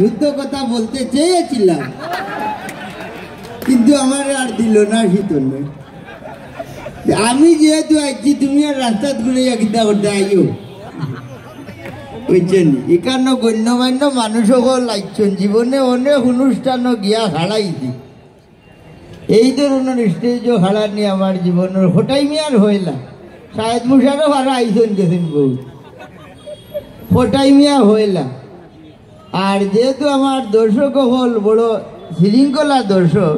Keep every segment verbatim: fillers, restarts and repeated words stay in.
যুদ্ধ কথা বলতে চেয়েছিলাম, কিন্তু আমার আর দিল না শীতল। আমি যেহেতু আইছি, তুমি আর রাস্তাত ঘুরাইয়া কিতা করতে আইও, বুঝছেন? এখানো গণ্যমান্য মানুষ সকল আইছেন, জীবনে অনেক অনুষ্ঠানও গিয়া হারাইছি। এই ধরনের স্টেজও হারানি আমার জীবনের কটাই মিয়ার হইলা। শাহেদ মুশারফ আরো আইছেন গেছেন বউ, কটাই মিয়া হইলা। আর যেহেতু আমার দর্শক হল বড় শৃঙ্খলা দর্শক,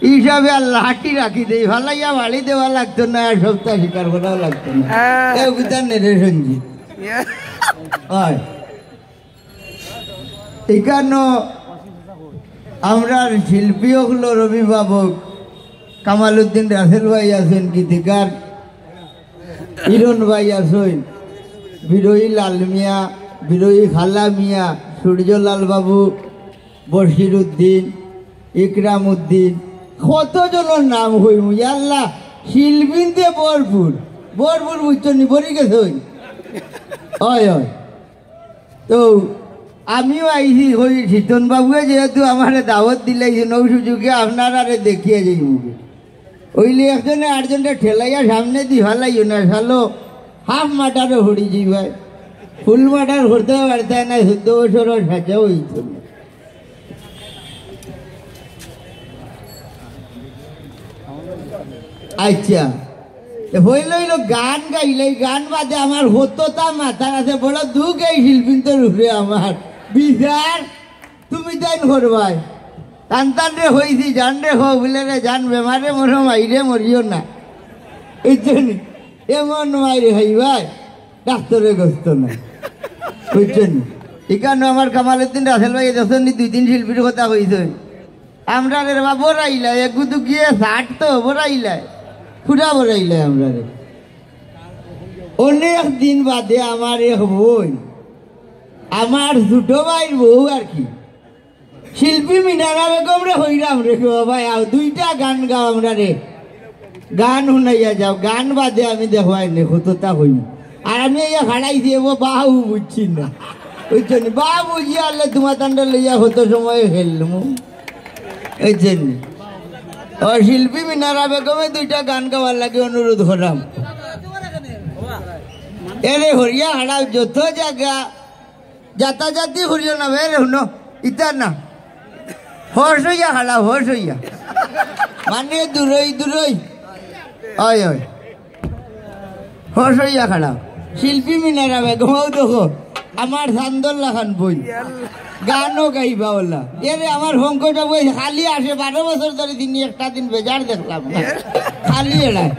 এই হিসাবে আর লাঠি রাখি দেই, ফালাইয়া বাড়ি দেওয়া লাগতো না, আর সপ্তাহ স্বীকার করাও লাগতো না। এ কবিতার নেরেশন জি। হয়। এখানো আমরার শিল্পী হকলর অভিভাবক কামালউদ্দিন রাসেল ভাই আছেন, গীতিকার ইরন ভাই আছেন, বিরোহী লাল মিয়া, বিরোহী খালা মিয়া, সূর্যলাল বাবু, বশির উদ্দিন, ইকরাম উদ্দিন, কত জনের নাম হইমু, ইয়াল্লা, শিল্পীতে ভরপুর, ভরপুর বুঝছো নি, ভরি গেছে ওই। হয়, হয়। তো আমিও আইছি, কই, শীতন বাবুয়ে যেহেতু আমারে দাওয়াত দিলাইছেন, ওই সুযোগে আপনারারে দেখিয়া যাইমু। ওইলে একজনে আরজনরে ঠেলাইয়া সামনে দি ফালাইও না, শালো হাফ মার্ডারও হরি যাইবায়। ফুল মার্ডার করতে পারতে না, চোদ্দ বছরও সাজা হইতো না। আচ্ছা, তো হইল, হইল, গান গাইলে, এই গান বাদে আমার হততা মাথার আছে, বড় দুঃখ এই শিল্পীন্তর উপরে আমার। বিচার তুমি তাইন করবায়। তান তান রে হইছি, জান রে হো, বলে রে জান, বেমারে মরো, মাইরে মরিও না। বুঝছো নি? এমন মাইরে খাইবায়, ডাক্তারে গস্ত নাই। বুঝছো নি? এখানো আমার কামালউদ্দিন রাসেল ভাই দেখছো নি, দুই তিন শিল্পীর কথা কইছে। আমরারে রে বাবা বড়াইলা, এগু দুগিয়ে ষাট তো বড়াইলা, পুরা বড়াইলা আমরারে। অনেক দিন বাদে আমার এক বই, আমার ছোট ভাইর বউ আর কি, শিল্পী মিনারা বেগমরে কইরাম রে, বাবা, আও, দুইটা গান গাও আমরারে, গান হুনাইয়া যাও, গান বাদে আমি দেখবায় নে, কততা কইমু। আর আমি ইয়া খাড়াইছি, ও বাউ বুঝছি না, বুঝছো নি? বাউ বুঝিয়া আনলে তোমার তান্ডা লইয়া কত সময় খেলমু, বুঝছো নি? ও শিল্পী মিনারা বেগমে দুইটা গান গাওয়ার লাগি অনুরোধ করলাম। এরে হরিয়া হাড়াও যত জাগা, জাতাজাতি করিও না, বের হুনো, ইতা না। হর্ষ হইয়া খাড়াও, হর্ষ হইয়া। মানে দূরই, দূরই। অয়, অয়। হর্ষ হইয়া খাড়াও। শিল্পী মিনারা বেগম, অউ দেখো, আমার চান্দর লাখান বই। গানও গাইবা ওলা। এরে আমার পঙ্কজ বাবু খালি আসে, বারো বছর ধরি তিনি একটা দিন বেজার দেখলাম না। খালি এড়ায়।